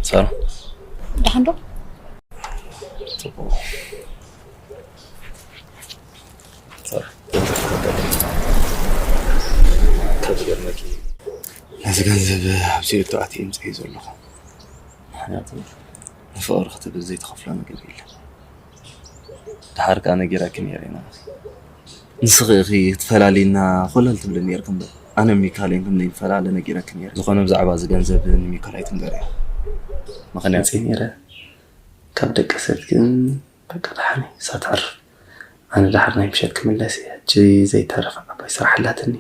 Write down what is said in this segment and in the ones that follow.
ሳራ፣ ደሓን ዶ? ጽቡቕ። ሳራ፣ ካብ ዝገርመኪ፣ ነዚ ገንዘብ ኣብዚ ርትዓት እየ ምጽእ ዘለኹ። ምኽንያቱ፣ ንፍቕሪ ክትብል ዘይትኸፍሎ ነገር የለን። ድሓር ከኣ ነጊረኪ ነይረ ኢና። ንስኺ ኢኺ ክትፈላልይና ኮለል ትብሊ ነይርኪ እምበር፣ ኣነ ሚካልን ከም ዘይንፈላለ ነጊረኪ ነይረ። ዝኾነ ብዛዕባ እዚ ገንዘብ ንሚካል ኣይትንገርዮ። ምኽንያቱ፣ ነይረ፣ ካብ ደቂ ሰብ ግን በቃ ደሓን እሳ ትዕርፍ። ኣነ ደሓር ናይ ምሸት ክምለስ እየ። ሕጂ ዘይተረፈ ዓባይ ስራሕ ኣላትኒ።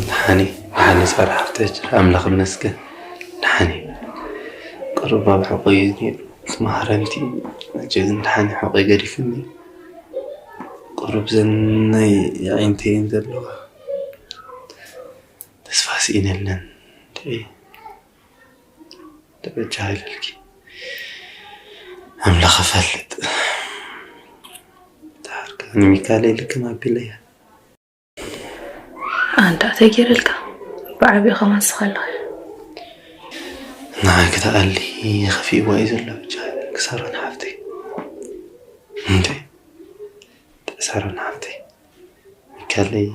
ደሓኒ ደሓኒ ሳራ ሓፍተይ፣ ኣምላኽ ይመስገን። ደሓኒ ቅሩብ ኣብ ሕቆ እዩ ነይሩ። ማህረምቲ፣ ሕጂ ግን ደሓን ሕቆይ ገዲፍኒ። ቁሩብ ዘን ናይ ኣዒንተይ ዘለዋ ተስፋ ስኢነለን። ደይ ደበጃ ይለልኪ ኣምላኽ ፈልጥ። ተሃርካ ንሚካኤል ልክን ኣቢለያ። ኣንታ ተገይረልካ ብዓቢኡ ከማን ስኻ ኣለኻ። ንዓይ ክትኣሊ ከፊእዋ እዩ ዘሎ። ብቻ ክሳሮን ሓፍተይ እንዴ፣ ሳሮን ሓፍተይ፣ ሚካለይ፣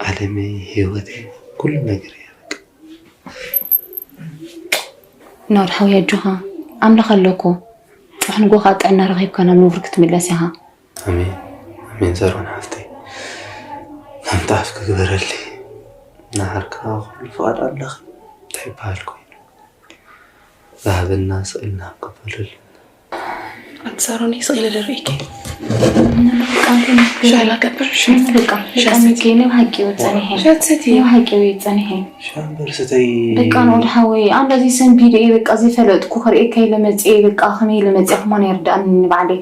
ዓለመይ፣ ህይወተይ፣ ኩሉ ነገር እያ በቃ። ናውድ ሓወይ ኣጆኻ ኣምላኽ ኣሎ እኮ። ጽባሕ ንግሆ ከዓ ጥዕና ረኺብካ ናብ ንቡር ክትምለስ ኢኻ። ኣሜን ኣሜን። ዘሮን ሓፍተይ፣ ከምቲ ኣፍኪ ግበረለይ። ንዓርካ ኩሉ ፍቓድ ኣምላኽ እንታይ ይበሃል ኮይኑ፣ ዝሃበና ስቕ ኢልና ክንቀበሎ ኣለና። ኣንቲ ሳሮን፣ ስቕ ኢለ ዶ ርእይኪ? ሻሂ ላገበር? ሻሂ ሰትየ። ናይ ብሓቂ እዩ ጸኒሐ። ሻሂ ሰትየ። ናይ ብሓቂ እዩ ጸኒሐ። ሻሂ እምበር ስተይ። በቃ ንዑድ ሓወይ፣ ኣንዳ እዚ ሰንቢደ እየ፣ በቃ ዘይፈለጥኩ ክርእየካ ኢለ መጽየ፣ በቃ ከመይ ኢለ መጽየ ከማን ኣይርድኣንን ንባዕለይ።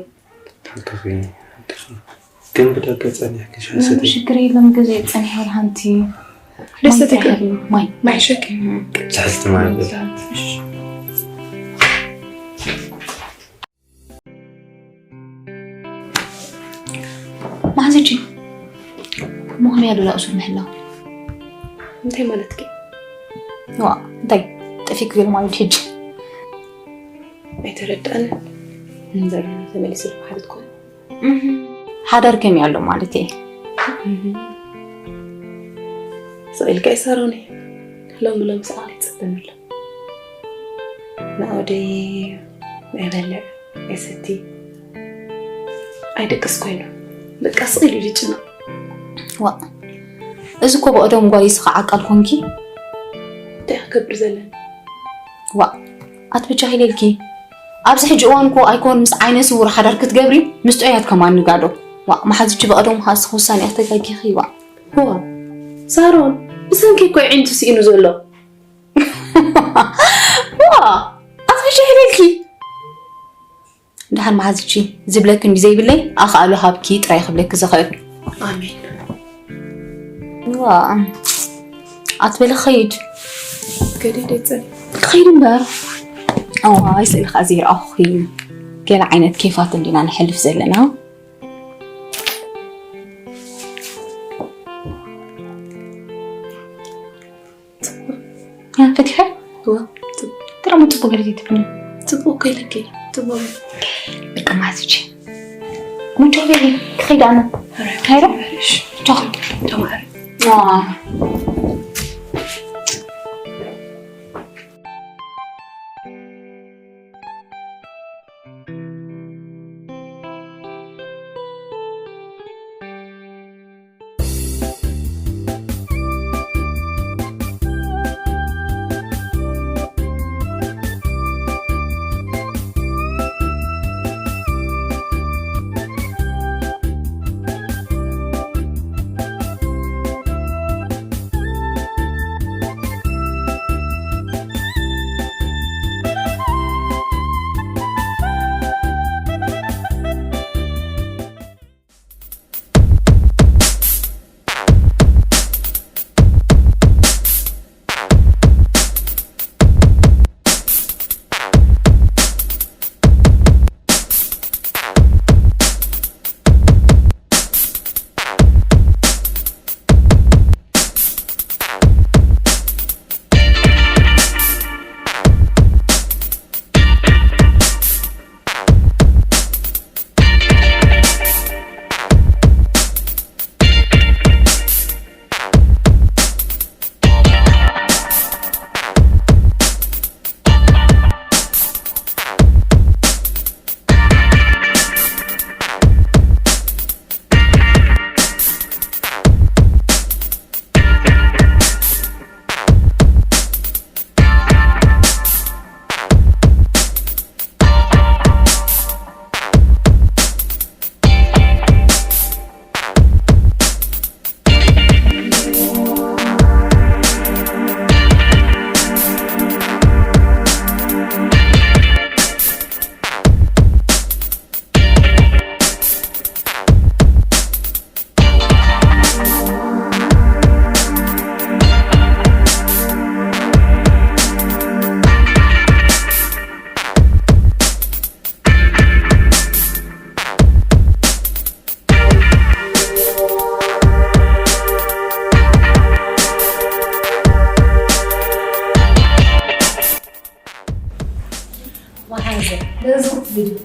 ሓቅኺ፣ ሓቅኺ። ግን ብደገ ጸኒሕኪ ሻሂ ምንም ሰትይ። ሽግር የለም፣ ገዛ ጸኒሐ ወላ ሓንቲ። ደስ ማይ ትብል። ጸኒሐ፣ ማይ። ማይ ሸኪ። ትሕዝቲ ማይ። እሺ። ማሕዝጂ፣ ምኽንያት ዶ ላእሱር ምህላው? እንታይ ማለትኪ? ዋ፣ እንታይ? ጠፊክ ገለ ማለት ሕጂ? ኣይተረዳእን። እንበር ተመሊሱ ዶ ማለት ኮነ? ሓዳር ከመይ ኣሎ ማለት እየ። ስቕ ኢልካ ይሳሮኒ። ሎሚ ሎሚ ሰዓት ይጸበን ኣሎ። ንኣወደይ ኣይበልዕ ኣይሰቲ ኣይደቅስ ኮይኑ በቃ ስቕ ኢሉ እዩ ዝጭነቕ። ዋ፣ እዚ እኮ ብቐደሙ ጓል ይስኻ ዓቃል ኮንኪ። እንታይ ክገብር ዘለኒ? ዋ፣ ኣትበጃኺ ኢለልኪ። ኣብዚ ሕጂ እዋን እኮ ኣይኮን ምስ ዓይነ ስውር ሓዳር ክትገብሪ ምስ ጥዑያት ከማን ንጋዶ። ዋ፣ መሓዝቺ ብቐደሙ ከዓ እስኺ ውሳኔ ኣተጋጊኺ። ዋ። ዋ፣ ሳሮን፣ ብሰንኪ እኮ እዩ ዓይንቱ ስኢኑ ዘሎ። ዋ፣ ኣትበጃኺ ኢለልኪ። ደሓን መሓዝቺ ዝብለኪ እንዲ ዘይብለይ ኣኽኣሉ ሃብኪ ጥራይ ክብለኪ ዝኽእል። ኣሜን። ዋ፣ ኣትበሊ ኸይድ። ከዲደ ይጸን። ኸይድ እምበር። ኣዋ፣ ኣይስእሊ ኸዓ ዘይረኣኹኺ። ገለ ዓይነት ኬፋት እንዲና ንሕልፍ ዘለና። ያ፣ ፈቲሐ? እዋ፣ ጽቡቅ። ጥራሙ ጽቡቅ ገለ ዘይትብልኒ። ጽቡቅ እኮ ኢለኪ። ጽቡቅ። በቃ ማዝጂ። ሙጆ ቤቢ፣ ክኸይድ ኣነ። ኧረ፣ ሃይሮ? እሺ። ቻው። ቻው፣ ማዕረ። ዋ።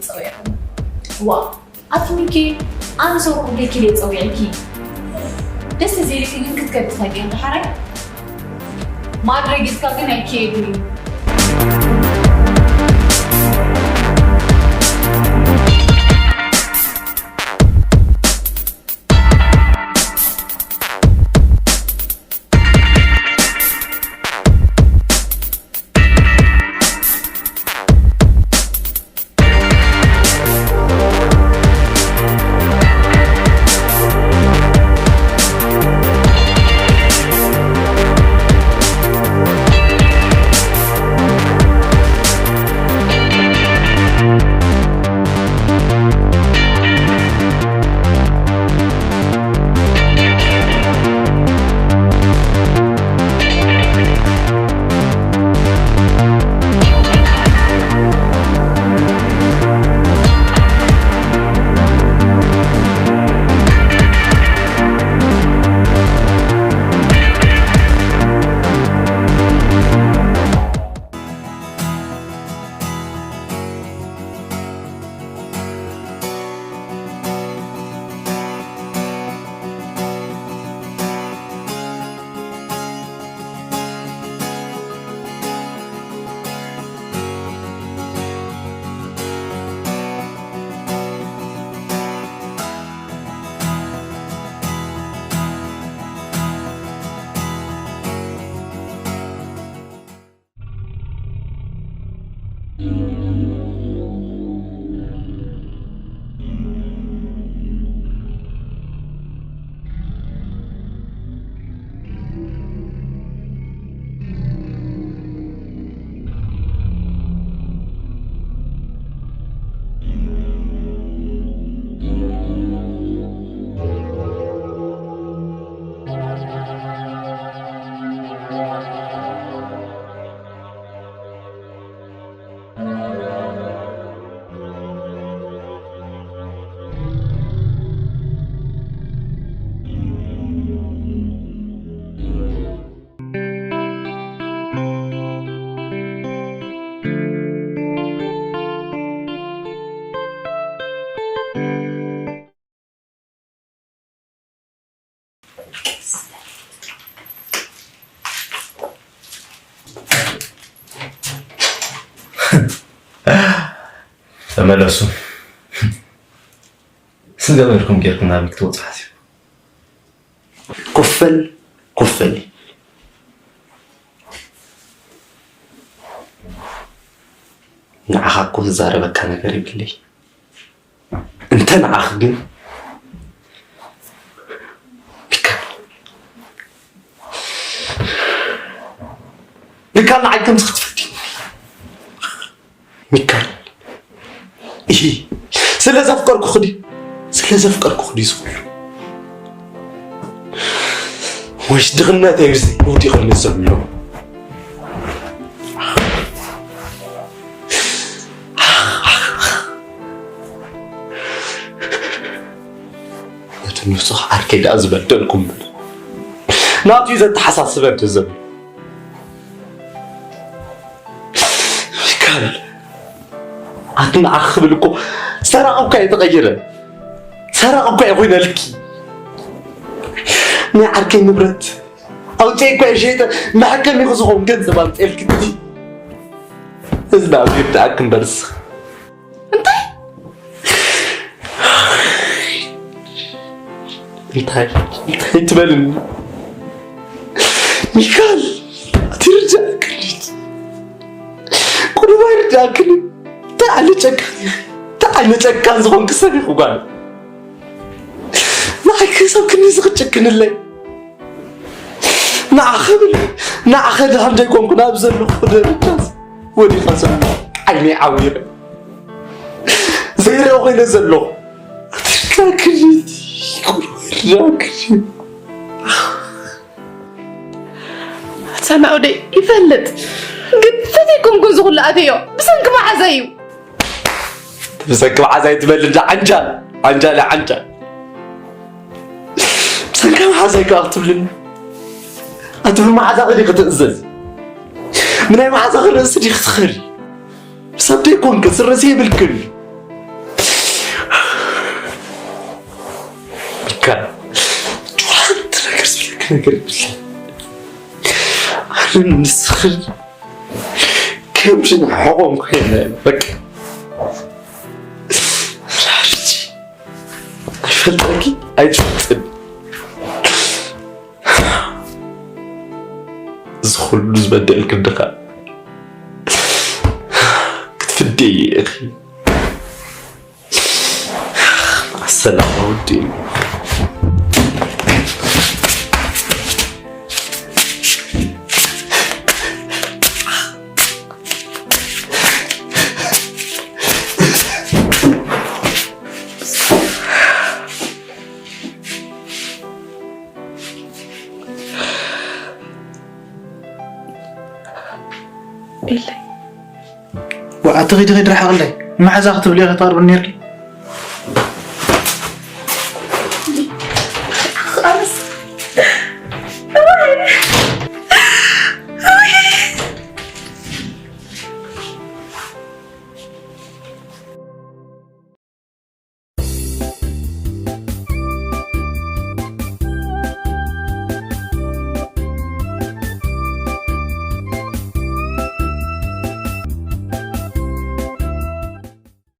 ጸውዒ። ዋ ኣቲ ሚኪ፣ ኣነ ሰው ክብለኪ ድየ ጸዊዐኪ? ደስ ዘይልኪ ግን ክትከዲ ትኽእሊ ኢኺ። ሓራይ ማድረግ ኢልካ ግን ኣይክየድን እዩ። ተመለሱ። ስገበርኩም ጌርኩም ናበይ ክትወፁ ሓሲብኩም? ኮፈል ኮፈል። ንዓኻ እኮ ዝዛረበካ ነገር የብለይ። እንተ ንዓኽ ግን ሚካል፣ ሚካል ንዓይ ከምዚ ክትፈትኒ? ሚካል፣ እሂ፣ ስለ ዘፍቀርኩኺ ድዩ? ስለ ዘፍቀርኩኺ ድዩ ዝኹሉ? ወይስ ድኽነተይ እዩ እዚ ውዲቑኒ ዘሎ? ነቲ ንጹህ ዓርከይ ደኣ ዝበደልኩ እምበር፣ ናቱ እዩ ዘተሓሳስበኒ ዘሎ። ሚካል፣ ኣቲ ንዓኺ ክብል እኮ ሰራቒ እኳ እየ ተቐይረ። ሰራቒ እኳ እየ ኮይነልኪ። ናይ ዓርከይ ንብረት ኣውፅኤ እኳ እየ ሸይጠ፣ መሐከሚ ክዝኸውን ገንዘብ ኣምፅኤልኪ። እዚ ደኣ ይርድኣኪ እምበር እስኺ። እንታይ? እንታይ? እንታይ ትበልኒ? ሚካል፣ ኣይትርድኣክን። ቁሩብ ኣይርድኣክን። እንታይ ዓይነት ጨካን ኢኺ? እንታይ ዓይነት ጨካን ዝኾንኪ ሰብ ኢኺ ጓል? ንዓይ ክሳብ ክንድዚ ክትጭክንለይ? ንዓኺ ብል፣ ንዓኺ ድሓን ዘይኮንኩ ናብ ዘለኹ ደረጃ ወዲቐ ዘለኹ ዓይነይ ዓዊረ። ዘይርኦ ኮይነ ዘለኹ። ኣትርዳክኒ፣ ቁርዳክኒ። ኣታ ናኡደይ ይፈልጥ። ግን ፈቲኩም ኩን ዝኹሉ ኣተዮ። ብሰንኪ መዓዛ እዩ። ብሰንኪ መዓዛ እዩ ትበል እንዳ ዓንጃል። ዓንጃል፣ ዓንጃል። ብሰንኪ መዓዛ እዩ ከዓ ክትብልኒ። ኣቲ ብመዓዛ ኸዲ ክትእዘዝ። ምናይ መዓዛ ኸርእስ ዲ ክትኸሪ። ሰብ ደይኮንክ፣ ስረሲ የብልክን። ካ ሓንቲ ነገር ዝብለካ ነገር የብለይ። ኣነ ንስኽን ከምዚ ንሕቖም ኮይነ በቃ ራርጂ ኣይፈልጠኪ ኣይትፈልጥን። እዚ ኩሉ ዝበደልክ እንድኻ ክትፍደይ ኢኺ። ኣሰላም ውዲ። ኢለይ። ወኣቲ ኺዲ ኺዲ ርሓቕለይ። መሓዛ ክትብሊ ኢኺ ትቐርብኒ ነርኪ።